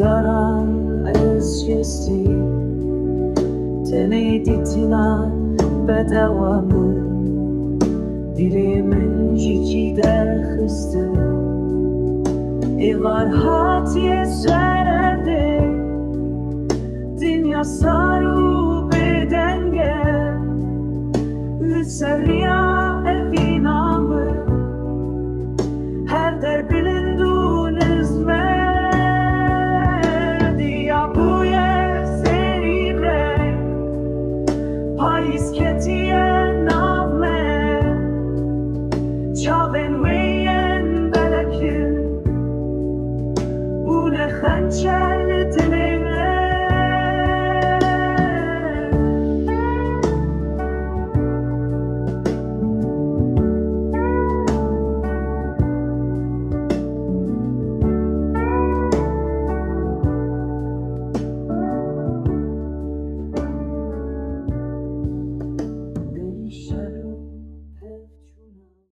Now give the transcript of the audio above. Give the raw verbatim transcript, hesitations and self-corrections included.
Baran ez jestî tenê dîtina bedewa min. Dilê min jî cî derxistin. Êvar hatiye ser erdê. Dinya sar û bêdeng e. Li ser riya evîna min. Her der bilind û nizm e. Diya bûye serî reng. Payîz ketiye nav me. Çavên wê yên belekin. Bûne xençer li dilê